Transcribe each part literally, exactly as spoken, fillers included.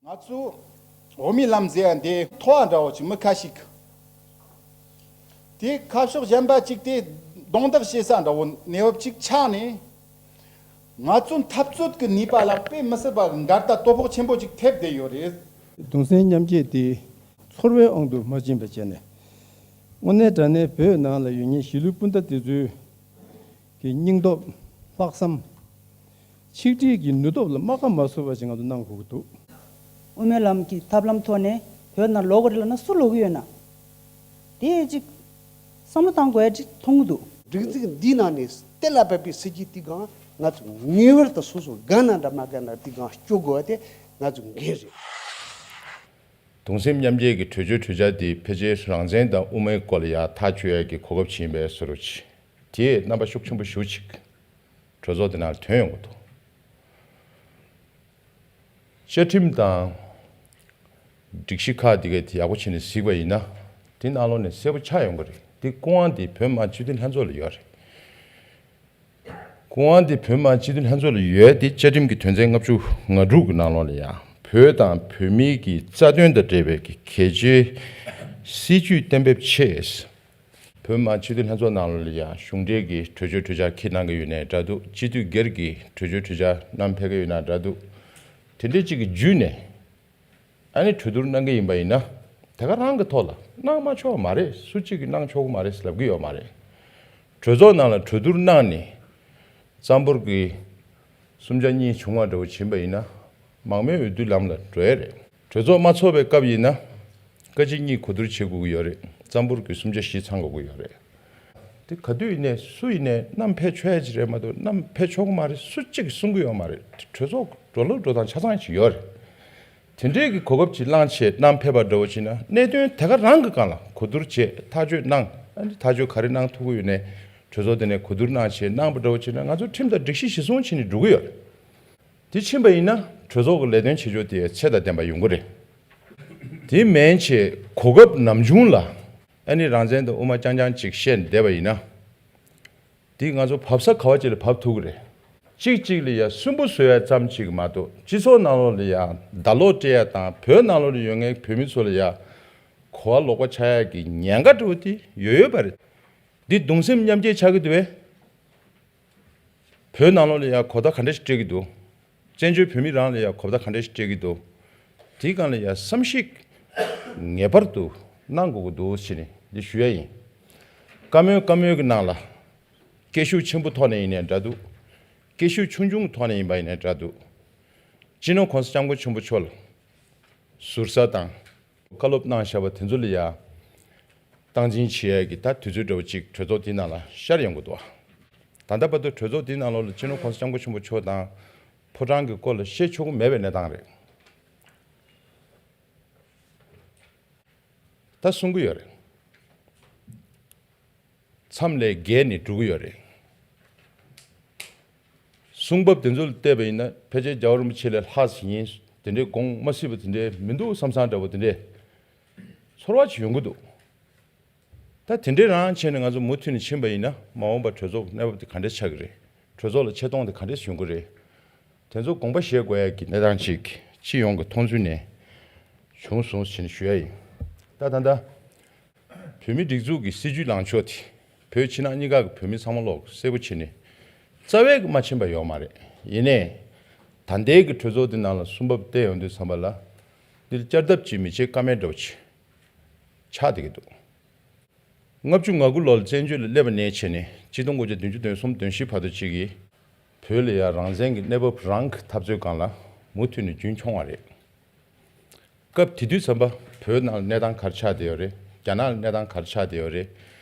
ང་ཚོ་འོ་མའི་ལམ་ཟེར་ཡ་འདི་ཐོ་བ་འདྲ་བོ་ཅིག་མི་ཁ་ཤས་ཀྱིས་དེ་ཁ་ཕྱོགས་གཞན་པ་ཅིག་དེ་རྡུང་རྡེག་བྱེད་ས་འདྲ་བོ་གནས་བབ་ཅིག་ཆགས་ནས། ང་ཚོ་འཐབ་རྩོད་ཀྱི་ནུས་པ་ལ་དཔེ་མི་སྲིད་པ་འགལ་ཟླ་དོ་ཕོག་ཆེན་པོ་ཅིག་ཐེབས་བསྡད་ཡོད་རེད། གདུང་སེམས་མཉམ་སྐྱེད་དེ་ཚོར་བའི་དབང་དུ་མ་ཕྱིན་པ་བྱས་ནས། དངོས་གནས་དྲང་གནས་བོད་ནང་ལ་ཡོད་མཁན་གཞིས་ལུས་སྤུན་ཟླ་དེ་ཚོའི་གི་སྙིང་སྟོབས། ལྷག་བསམ། ཆིག་སྒྲིལ་གྱི་ནུས་སྟོབས་ལ་རྨ་ཁ་མ་ཟུག་པ་ཞིག་ང་ཚོ་གནང་དགོས་ཀྱི་འདུག་དབུ་མའི་ལམ་གྱི་ཐབས་ལམ་ཐོག་ནས་བོད་ནང་ལོག་གི་རེད་ལབ་ན་སུ་ལོག་གི་ཡོད་ན། དེ་ཅིག་བསམ་བློ་བཏང་དགོས་ཡ་ཅིག་མཐོང་གི་འདུག་སྒྲིག་འཛུགས་འདིའི་ནང་ནས་གཏན་ལ་ཕབ་པའི་སྲིད་ཇུས་དེ་སྒང་ང་ཚོ་ངེས་པར་དུ་སོ་སོ་དགའ་ན་འདྲ་མ་དགའ་ན་དེ་སྒང་སྐྱོ་དགོས་པ་དེ་ང་ཚོ་འགན་རེད། གདུང་སེམས་མཉམ་སྐྱེད་ཀྱི་གྲོས་ཆོད་གྲོས་འཆར་དེ་ཕལ་ཆེར་རང་བཙན་དང་དབུ་མའི་སྐོར་ལ་ཡང་ཐག་གཅོད་ཡ་གི་གོ་སྐབས་ཕྱིན་པའི་བཟོ་འདྲ་ཅིག་དེས་རྣམ་པ་ཤུགས་ཆེན་པོ་ཞེ་པོ་ཅིག་གྲོས་ཚོགས་དེ་ནང་ལ་ཐོན་ཡོང་གི་འདུག་བཅའ་ཁྲིམས་དང་སྒྲིག་གཞི་ཁག་དེ་ག་དེ་ཡག་པོ་བྱས་ནས་གཟིགས་པ་ཡིན་ན། དེ་ནང་ལོགས་ནས་གསལ་པོ་ཆགས་ཡོང་གི་རེད། དེ་སྐུ་དབང་དེ་བོད་མི་མང་སྤྱི་འཐུས་ལྷན་ཚོགས་ལ་ཡོད་རེད། སྐུ་དབང་དེ་བོད་མི་མང་སྤྱི་འཐུས་ལྷན་ཚོགས་ལ་ཡོད་དེ། བཅའ་ཁྲིམས་ཀྱི་དོན་ཚན་ལྔ་བཅུ་ང་དྲུག་གི་ནང་ལོགས་ལ་ཡང་བོད་དང་བོད་མིའི་གི་རྩ་དོན་དང་འབྲེལ་བའི་གི་གལ་ཆེའི་སྲིད་ཇུས་གཏན་འབེབས་ཆེད། བོད་མི་མང་སྤྱི་འཐུས་ལྷན་ཚོགས་ནང་ལོགས་ལ་ཡང་གཞུང་འབྲེལ་གྱི་གྲོས་ཆོད་གྲོས་འཆར་འཁྱེར་གནང་གི་ཡོད་ནའི་འདྲ་འདུག་སྤྱི་འཐུས་སྒེར་གྱི་གྲོས་ཆོད་གྲོས་འཆར་བསྣམས་ཕེབས་ཀྱི་ཡོད་ནའི་འདྲ་འདུག་དེ་འདྲའི་ཅིག་གི་བརྒྱུད་ནས་ཨ་ནི་གྲོས་བསྡུར་གནང་གི་ཡིན་པ་ཡིན་ན། དེ་ག་རང་གི་ཐོག་ལ་གནང་མ་ཆོག་མ་རེད། སུ་གཅིག་གིས་གནང་ཆོག་གི་མ་རེད་ལབ་ཀྱི་ཡོད་མ་རེད། གྲོས་ཚོགས་ནང་ལ་གྲོས་བསྡུར་གནང་ནས་རྩ་འབོར་གྱི་གསུམ་ཆ་གཉིས་བྱུང་བ་འདྲ་བོ་ཕྱིན་པ་ཡིན་ན། མང་མོས་འོས་བསྡུའི་ལམ་ལ་འགྲོ་ཡ་རེད། གྲོས་ཚོགས་མ་ཚོགས་པའི་སྐབས་ཡིན་ན། བཀའ་སྤྱི་གཉིས་གོ་བསྡུར་བྱེད་དགོས་ཀྱི་ཡོད་རེད། རྩ་འབོར་གྱི་གསུམ་ཆ་བཞི་ཚང་དགོས་ཀྱི་ཡོད་རེད། དེ་ག་དུས་ཡིན་ནའི་སུ་ཡིན་ནའི་བསྣམས་ཕེབས་ཆོག་ཡ་ཅིག་རེད་མ་གཏོགས་བསྣམས་ཕེབས་ཆོག་གི་མ་རེད། སུ་གཅིག་གིས་གསུང་གི་ཡོད་མ་རེད། གྲོས་ཚོགས་འགྲོ་ལུགས་འགྲོ་སྟངས་ཆ་ཚང་ཞིག་ཡོད་རེད། དེ་འདྲའི་གི་གོ་སྐབས་ཅིག་བླངས་བྱས་བསྣམས་ཕེབས་པ་འདྲ་བོ་བྱས་ན། གནད་དོན་དེ་ག་རང་གི་སྒང་ལ་གོ་བསྡུར་བྱས་ཐག་གཅོད་གནང་། ཨ་ནི་ཐག་གཅོད་ག་རེ་གནང་ཐུབ་ཀྱི་ཡོད་ནའི་གྲོས་ཚོགས་དེ་ནས་གོ་བསྡུར་གནང་བྱས་གནང་པ་འདྲ་བོ་བྱས་ན། ང་ཚོ་ཁྲིམས་དང་སྒྲིག་གཞི་གཞིར་བཟུང་བྱས་ནས་འགྲོ་གི་ཡོད་རེད། དེ་ཕྱིན་པ་ཡིན་ན་གྲོས་ཚོགས་ཀྱི་ལས་དོན་བྱེད་ཕྱོགས་དེ་ཚད་དང་ལྡན་པ་ཡོང་གི་རེད། དེ་མིན་བྱས་གོ་སྐབས་ནམ་བྱུང་ལ་ཨ་ནི་རང་བཙན་དང་དབུ་མ་རྐྱང་རྐྱང་ཅིག་བཤད་བསྡད་པ་ཡིན་ན། དེ་ང་ཚོ་བབས་ས་ག་བ་ཅིག་ལ་བབས་ཐུབ་ཀྱི་རེད། གཅིག་གཅིག་ལ་ཡ་སུན་པོ་བཟོ་ཡ་ཙམ་ཅིག་མ་གཏོགས། སྤྱི་ཚོགས་ནང་ལོགས་ལ་ཡ་བརྡ་ལོག་སྤྲད་ཡ་དང་། བོད་ནང་ལོགས་ལ་ཡོད་མཁན་བོད་མི་ཚོ་ལ་ཡ་གོ་བ་ལོག་པ་ཆགས་ཡ་གི་ཉེན་ཁ་འདྲ་བོ་དེ་ཡོད་ཡོད་པ་རེད། འདི་གདུང་སེམས་མཉམ་སྐྱེད་ཆགས་ཀྱི་འདུག་བས། བོད་ནང་ལོགས་ལ་ཡ་གོ་བརྡ་ག་འདྲ་ཞིག་སྤྲད་ཀྱི་འདུག་བཙན་བྱོལ་བོད་མི་རང་ལ་ཡ་གོ་བརྡ་ག་འདྲ་ཞིག་སྤྲད་ཀྱི་འདུག་དེའི་སྒང་ལ་ཡ་བསམ་གཞིག་ངེས་པར་དུ་གནང་དགོས་ཀྱི་འདུག་ཟེར་ནས་འདི་ཞུ་ཡ་ཡིན། བཀའ་མོལ་བཀའ་མོལ་གྱི་ནང་ལ་སྐད་ཤུགས་ཆེན་པོ་ཐོག་ནས་ཡིན་ནའི་འདྲ་འདུག་སྐད་ཤུགས་ཆུང་ཆུང་ཐོག་ནས་ཡིན་པ་ཡིན་ནའི་འདྲ་འདུག་སྤྱི་ནོར་གོང་ས་སྐྱབས་མགོན་ཆེན་པོ་མཆོག་ལ་ཟུར་ཟ་དང་། བཀའ་སློབ་གནང་བཞག་པ་དེ་ཚོ་ལ་ཡ་སྟངས་འཛིན་བྱེད་ཡས་ཀྱི་ད་དུས་ཚོད་འདྲ་བོ་ཅིག་གྲོས་ཚོགས་འདི་ནང་ལ་ཤར་ཡོང་གི་འདུག་ད་ལྟ་བར་དུ་གྲོས་ཚོགས་འདི་ནང་ལོགས་ལ་སྤྱི་ནོར་གོང་ས་སྐྱབས་མགོན་ཆེན་པོ་མཆོག་དང་ཕོ་བྲང་གི་སྐོར་ལ་བཤད་ཆོག་གི་མེད་པའི་གནས་སྟངས་རེད། ད་གསུང་གི་ཡོད་རེད། མཚམས་ལས་བརྒལ་ནས་འགྲོ་གི་ཡོད་རེད། གསུང་བབ་དེ་ཚོ་ལ་བལྟས་པ་ཡིན་ན་ཕལ་ཆེར་རྒྱལ་བ་རིན་པོ་ཆེ་ལས་ལྷག་ཙམ་ཡིན། དེ་འདྲའི་དགོངས་མ་སྲིད་པ་དེ་འདྲའི་མི་འདུག་བསམ་བསམ་འདྲ་བོ་དེ་འདྲའི་ཚོར་བ་ཅིག་ཡོང་གི་འདུག་ད་དེ་འདྲའི་རང་བྱས་ནས་ང་ཚོ་མུ་མཐུད་ནས་ཕྱིན་པ་ཡིན་ན། མ་འོངས་པ་གྲོས་ཚོགས་ཀྱི་གནས་བབ་དེ་ག་འདྲ་ཆགས་ཀྱི་རེད། གྲོས་ཚོགས་ལ་ཆེ་མཐོང་དེ་ག་འདྲ་ཡོང་གི་རེད། དེ་ཚོ་དགོངས་པ་བཞེས་དགོས་ཡ་གི་གནས་སྟངས་ཅིག་སྤྱི་ཡོངས་ཀྱི་མཐོང་ཚུལ་ནས་བྱུང་སོང་ཟེར་ནས་ཞུ་ཡ་ཡིན། ད་ད་ལྟ་བོད་མིའི་སྒྲིག་འཛུགས་ཀྱི་སྲིད་ཇུས་ལངས་ཕྱོགས་དེ་བོད་ཕྱི་ནང་གཉིས་ཀ་གི་བོད་མི་ཚང་མ་ལོག་གསལ་པོ་བྱས་ནས་རྩ་བའི་གི་མ་ཕྱིན་པ་ཡོད་མ་རེད། ཡིན་ནའི་ད་ལྟའི་གི་གྲོས་ཚོགས་འདི་ནང་ལ་གསུང་བབ་བལྟས་ཡོང་དུས་ཙམ་པ་ལ་འདིར་བསྐྱར་ལྡབ་ཅིག་མི་བྱེད་ཀ་མེད་འདྲ་བོ་ཅིག་ཆགས་བསྡད་ཀྱི་འདུག་ལྔ་བཅུ་ང་དགུ་ལོར་བཙན་བྱོལ་ལ་སླེབས་པ་ནས་བྱས་ནས་ཆིག་སྟོང་དགུ་བརྒྱ་བདུན་ཅུ་དོན་གསུམ་དོན་བཞི་བར་དུ་ཅིག་གིས་བོད་ལ་ཡང་རང་བཙན་གྱི་གནས་བབ་རང་གི་འཐབ་རྩོད་སྒང་ལ་མུ་མཐུད་ནས་རྒྱུན་འཁྱོངས་པ་རེད། སྐབས་དེ་དུས་ཙམ་པ་བོད་ནང་ལ་གནས་སྟངས་ག་རེ་ཆགས་བསྡད་ཡོད་རེད། རྒྱ་ནག་ལ་གནས་སྟངས་ག་རེ་ཆགས་བསྡད་ཡོད་རེད།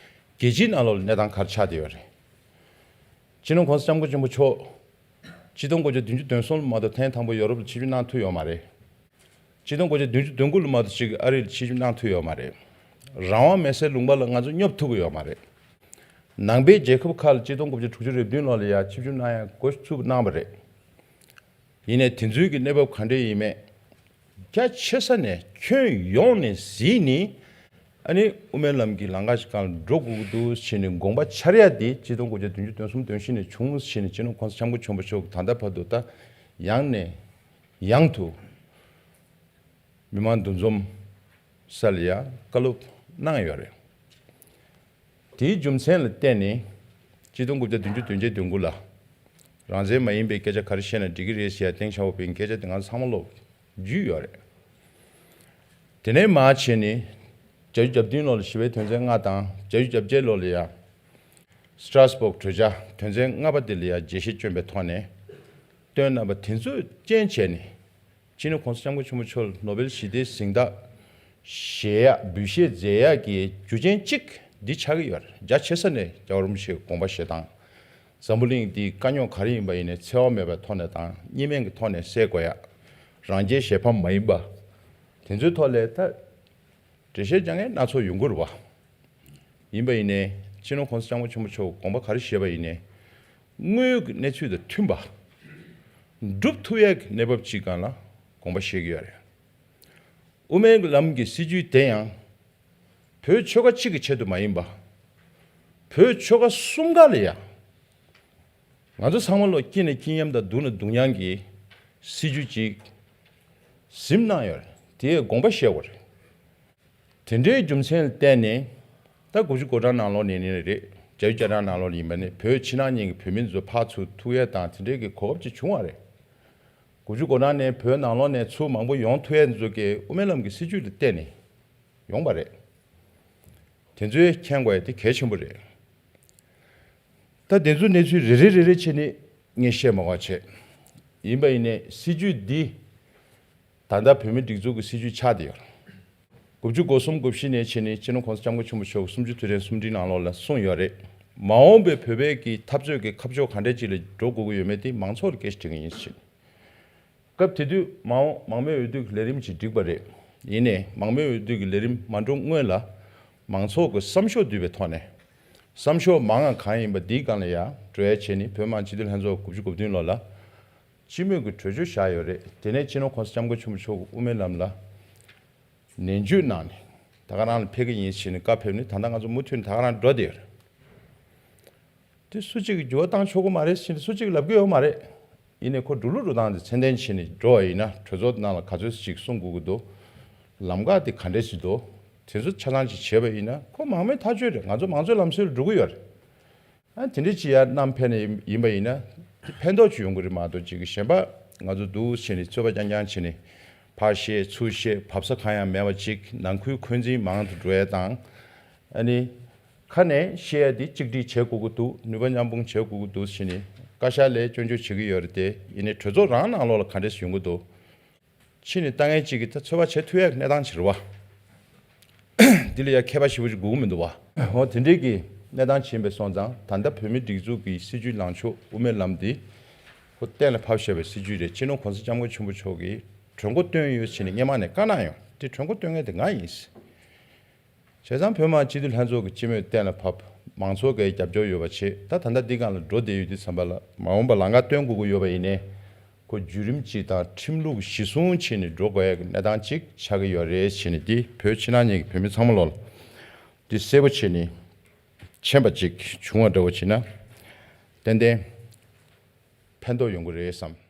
རྒྱལ་སྤྱིའི་ནང་ལོགས་ལ་གནས་སྟངས་ག་རེ་ཆགས་བསྡད་ཡོད་རེད། སྤྱི་ནོར་གོང་ས་སྐྱབས་མགོན་ཆེན་པོ་མཆོག་ཆིག་སྟོང་དགུ་བརྒྱ་བདུན་ཅུ་དོན་གསུམ་ལ་མ་གཏོགས་ཐེངས་དང་པོ་ཡོ་རོབ་ལ་ཆིབས་བསྒྱུར་གནང་ཐུབ་ཡོད་མ་རེད། ཆིག་སྟོང་དགུ་བརྒྱ་བདུན་ཅུ་དོན་དགུ་ལ་མ་གཏོགས་ཅིག་ཨ་རི་ལ་ཆིབས་བསྒྱུར་གནང་ཐུབ་ཡོད་མ་རེད། རང་དབང་མེད་སའི་ལུང་པ་ལ་ང་ཚོ་སྙོབ་ཐུབ་ཀྱི་ཡོད་མ་རེད། ནང་པའི་རྒྱལ་ཁབ་ཁག་ལ་ཆིག་སྟོང་དགུ་བརྒྱ་དྲུག་ཅུ་རེ་བདུན་ལོ་ལ་ཡ་ཆིབས་བསྒྱུར་གནང་ཡ་འགོ་ཚུགས་གནང་བ་རེད། ཡིན་ནའི་དེ་ཚོའི་གི་གནས་བབ་ག་འདྲ་ཡིན་མེད་རྒྱ་ཆེ་ས་ནས་ཁྱོན་ཡོངས་ནས་གཟིགས་ནས། ཨ་ནི་དབུ་མའི་ལམ་གྱི་ལམ་ཁ་ཞིག་སྒང་ལ་འགྲོ་དགོས་ཀྱི་འདུག་ཟེར་ནས་དགོངས་པ་འཆར་ཡ་དེ་ཆིག་སྟོང་དགུ་བརྒྱ་བདུན་ཅུ་དོན་གསུམ་དོན་བཞི་ནས་བྱུང་ཟེར་ནས་སྤྱི་ནོར་གོང་ས་སྐྱབས་མགོན་ཆེན་པོ་མཆོག་གིས་ད་ལྟ་བར་དུ་ད་ཡང་ནས་ཡང་དུ་ མི་མང་འདུ་འཛོམས་ས་ལ་ཡ་བཀའ་སློབ་གནང་ཡོད་རེད། དེའི་རྒྱུ་མཚན་ལ་བརྟེན་ནས་ཆིག་སྟོང་དགུ་བརྒྱ་བདུན་ཅུ་དོན་བརྒྱད་དོན་དགུ་ལ་རང་བཙན་མ་ཡིན་པའི་སྐད་ཆ་ག་རེ་བཤད་ན་འགྲིག་གི་རེད་ཟེར་ཡ་ཏེང་ཞའོ་ཕིང་སྐད་ཆ་དེ་ང་ཚང་མ་ལོག་རྒྱུས་ཡོད་རེད། དེ་ནས་མར་བྱས་ནས་བརྒྱད་ཅུ་གྱ་བདུན་ལོ་ལ་ཞི་བའི་དོན་ཚན་ལྔ་དང་བརྒྱད་ཅུ་གྱ་བརྒྱད་ལོ་ལ་ཡ་སི་ཏྲ་སི་བོག་གྲོས་འཆར་དོན་ཚན་ལྔ་པ་དེ་ལ་ཡ་རྒྱས་བཤད་བསྐྱོན་པའི་ཐོག་ནས་བཏོན་གནང་བ་དེ་ཚོས་རྐྱེན་བྱས་ནས་སྤྱི་ནོར་༸གོང་ས་༸སྐྱབས་མགོན་ཆེན་པོ་མཆོག་ལ་ནོ་བེལ་ཞི་བདེའི་གཟེངས་རྟགས་བཞེས་ཡག་འབུལ་བཞེས་མཛད་ཡག་གི་རྒྱུ་རྐྱེན་གཅིག་འདི་ཆགས་ཀྱི་ཡོད་རེད། རྒྱ་ཆེ་ས་ནས་རྒྱལ་བ་རིན་པོ་ཆེའི་དགོངས་པ་བཞེས་སྟངས། འཛམ་བུ་གླིང་འདིའི་དཀའ་རྙོག་ག་རེ་ཡིན་པ་ཡིན་ནའི་འཚེ་བ་མེད་པའི་ཐོག་ནས་དང་གཉིས་སྨན་གྱི་ཐོག་ནས་སེལ་དགོས་ཡག་རང་རྒྱལ་གཞན་ཕམ་མ་ཡིན་པ། དེ་ཚོའི་ཐོག་ལ་ད་འགྲེལ་བཤད་རྒྱག་མཁན་སྣ་ཚོགས་ཡོང་གི་རེད་བ། ཡིན་པ་ཡིན་ནའི་སྤྱི་ནོར་༸གོང་ས་༸སྐྱབས་མགོན་ཆེན་པོ་མཆོག་དགོངས་པ་ག་རེ་བཞེས་པ་ཡིན་ནའི་དངོས་ཡོད་ཀྱི་གནས་ཚུལ་དང་མཐུན་པ། སྒྲུབ་ཐུབ་ཡག་གི་གནས་བབ་ཅིག་སྒང་ལ་དགོངས་པ་བཞེས་ཀྱི་ཡོད་རེད། དབུ་མའི་ལམ་གྱི་སྲིད་བྱུས་དེ་ཡང་བོད་ཆོལ་ཁ་གཅིག་གི་ཆེད་དུ་མ་ཡིན་པ། བོད་ཆོལ་ཁ་གསུམ་ཀ་ལ་ཡང་ང་ཚོ་ཚང་མ་ལོ་སྐྱིད་ན་སྐྱིད་མཉམ་དང་སྡུག་ན་སྡུག་མཉམ་གྱི་སྲིད་བྱུས་ཅིག་ཟིན་གནང་ཡོད་རེད། དེའི་དགོངས་པ་བཞེས་དགོས་རེད། དེ་འདྲའི་རྒྱུ་མཚན་ལ་བརྟེན་ནས་ད་དགུ་བཅུ་གོ་གྲངས་ནང་ལོགས་ནས་ཡིན་ནའི་རེད། བརྒྱད་ཅུ་གྱ་གྲངས་ནང་ལོགས་ནས་ཡིན་པ་ནི་བོད་ཕྱི་ནང་གཉིས་ཀྱི་བོད་མི་ཚོ་ཕར་ཚུར་ཐུག་ཡས་དང་དེ་འདྲའི་གི་གོ་སྐབས་ཅིག་བྱུང་བ་རེད། དགུ་བཅུ་གོ་གྲངས་ནས་བོད་ནང་ལོགས་ནས་ཚུར་མང་པོ་ཡོང་ཐུབ་ཡས་ཚོ་གི་དབུ་མའི་ལམ་གྱི་སྲིད་བྱུས་ལ་བརྟེན་ནས་ཡོང་པ་རེད། དེ་ཚོས་མཁྱེན་དགོས་ཡས་དེ་གལ་ཆེན་པོ་རེད། ད་དེ་ཚོའི་གནས་ཚུལ་རེ་རེ་རེ་རེ་བྱས་ནས་ངས་བཤད་མ་དགོས་བྱས། ཡིན་པ་ཡིན་ནའི་སྲིད་བྱུས་འདི་ད་ལྟ་བོད་མིའི་སྒྲིག་འཛུགས་ཀྱི་སྲིད་བྱུས་ཆགས་བསྡད་ཡོད། དགུ་བཅུ་གོ་གསུམ་གོ་བཞི་ནས་བྱས་ནས་སྤྱི་ནོར་༸གོང་ས་༸སྐྱབས་མགོན་ཆེན་པོ་མཆོག་གི་གསུམ་བཅུའི་དུས་དྲན་གསུམ་སྒྲིལ་ནང་ལོགས་ལ་གསུངས་ཡོད་རེད། མ་འོངས་པའི་བོད་པའི་གི་འཐབ་རྩོད་ཀྱི་ཁ་ཕྱོགས་ག་འདྲས་ཅིག་ལ་འགྲོ་དགོས་ཀྱི་ཡོད་མེད་དེ་མང་ཚོགས་ལ་སྐད་ཆ་དྲི་གི་ཡིན་ཟེར། སྐབས་དེ་དུས་མ་འོངས་མང་མོས་འོས་བསྡུ་གི་ལས་རིམ་ཅིག་བསྒྲིགས་པ་རེད། ཡིན་ནའི་མང་མོས་འོས་བསྡུ་གི་ལས་རིམ་མ་འགྲོ་སྔོན་ལ་མང་ཚོགས་ཀྱི་བསམ་ཤོག་བསྡུས་པའི་ཐོག་ནས་བསམ་ཤོག་མང་ང་གང་ཡིན་པ་འདིའི་སྒང་ལ་ཡ་འགྲོ་ཡ་བྱས་ནས་བོད་མི་མང་སྤྱི་འཐུས་ལྷན་ཚོགས་དགུ་བཅུ་གོ་བདུན་ལོ་ལ་སྤྱི་མོས་ཀྱི་གྲོས་ཆོད་བཞག་ཡོད་རེད། དེ་ནས་སྤྱི་ནོར་༸གོང་ས་༸སྐྱབས་མགོན་ཆེན་པོ་མཆོག་གི་དབུ་མའི་ལམ་ལ་ནན་བརྗོད་གནང་ནས་ད་ག་རང་ལ་ཕེབས་ཀྱི་ཡིན་ཟེར་ནས་བཀའ་ཕེབས་ནས་ད་ལྟ་ང་ཚོ་མུ་མཐུད་ནས་ད་ག་རང་འགྲོ་བསྡད་ཡོད་རེད། དེ་སུ་གཅིག་གིས་འགྱུར་བ་བཏང་ཆོག་གི་མ་རེད་ཟེར་ནས་སུ་གཅིག་ལབ་ཀྱི་ཡོད་མ་རེད། ཡིན་ནའི་ཁོ་འགྲོ་ལུགས་འགྲོ་སྟངས་དེ་ཚད་ལྡན་བྱས་ནས་འགྲོ་བ་ཡིན་ན་གྲོས་ཚོགས་ནང་ལ་ག་ཚོད་ཅིག་གསུང་དགོས་ཀྱི་འདུག་ལམ་ཁ་དེ་ག་འདྲས་ཞིག་འདུག་དེ་ཚོ་ཆ་ཚང་ཅིག་བྱས་པ་ཡིན་ན་ཁོ་མང་མོས་ཐག་གཅོད་རེད། ང་ཚོ་མང་གཙོའི་ལམ་སྲོལ་ལ་འགྲོ་གི་ཡོད་རེད། ཨ་དེ་འདྲས་ཅིག་ཡར་བསྣམས་ཕེབས་ནས་ཡིན་པ་ཡིན་ན་དེ་ཕན་ཐོགས་ཅིག་ཡོང་གི་རེད་མ་གཏོགས་ཅིག་གཞན་པ་ང་ཚོ་འདུག་བྱས་ནས་རྩོད་པ་རྐྱང་རྐྱང་བྱས་ནས་ཕར་བཤད་ཚུར་བཤད་བབས་ས་གང་ཡང་མེད་པ་ཅིག་ནང་ཁུལ་འཁོན་འཛིན་མང་དུ་འགྲོ་ཡས་དང་། ཨ་ནི། ཁ་ནས་བཤད་ཡ་འདི་གཅིག་སྒྲིལ་བྱེད་དགོས་ཀྱི་འདུག་ནུས་པ་མཉམ་སྤུངས་བྱེད་དགོས་ཀྱི་འདུག་ཟེར་ནས་བཀའ་ཤག་ལ་སྐྱོན་བརྗོད་བྱེད་ཀྱི་ཡོད་རེད་དེ། ཡིན་ནའི་གྲོས་ཚོགས་རང་ནང་ལོགས་ལ་ག་འདྲས་ཡོང་གི་འདུག་ཕྱི་ནས་ལྟ་མཁན་གཅིག་གིས་ད་ཚོད་དཔག་བྱེད་ཐུབ་ཡ་གི་གནས་སྟངས་ཅིག་རེད་བ། འདི་ལ་ཡ་མཁས་པ་ཞེ་པོ་ཅིག་དགོས་ཀྱི་མི་འདུག་བ། འོ་དེ་འདྲས་ཀྱི་གནས་སྟངས་ཕྱིན་པའི་སོང་ཙང་ད་ལྟ་བོད་མིའི་སྒྲིག་འཛུགས་ཀྱི་སྲིད་བྱུས་ལངས་ཕྱོགས་དབུ་མའི་ལམ་འདི་ཁོ་གཏན་ལ་ཕབ་བཞག་པའི་སྲིད་བྱུས་རེད། སྤྱི་ནོར་༸གོང་ས་༸སྐྱབས་མགོན་ཆེན་པོ་མཆོག་གིས་གྲོས་འགོ་བཏོན་ཡོད་ཟེར་ནས་སྔོན་མ་ནས་བཀའ་གནང་ཡོད། དེ་གྲོས་འགོ་བཏོན་མཁན་དེ་ང་ཡིན། བྱས་ཙང་བོད་མི་མང་སྤྱི་འཐུས་ལྷན་ཚོགས་ཀྱི་སྤྱི་མོས་གཏན་ལ་ཕབ། མང་ཚོགས་ཀྱི་རྒྱབ་སྐྱོར་ཡོད་པ་བྱས། ད་ད་ལྟ་འདི་སྒང་ལ་འགྲོ་བསྡད་ཡོད་དུས་ཙམ་པ་ལ་མ་འོངས་པ་ལམ་ཁ་སྟོན་དགོས་ཀྱི་ཡོད་པ་ཡིན་ནའི། ཁོ་བརྒྱུད་རིམ་གཅིག་དང་ཁྲིམས་ལུགས་གཞི་བཟུང་བྱས་ནས་འགྲོ་དགོས་ཡ་གི་གནས་སྟངས་གཅིག་ཆགས་ཀྱི་ཡོད་རེད་ཟེར་ནས། འདི་བོད་ཕྱི་ནང་གཉིས་ཀྱི་བོད་མི་ཚང་མ་ལོག་ལ་འདི་གསལ་པོ་བྱས་ནས་མཁྱེན་པ་ཅིག་བྱུང་བ་འདྲ་བོ་བྱས་ན་ཏན་ཏན་ཕན་ཐོགས་ཡོང་གི་རེད་བསམ།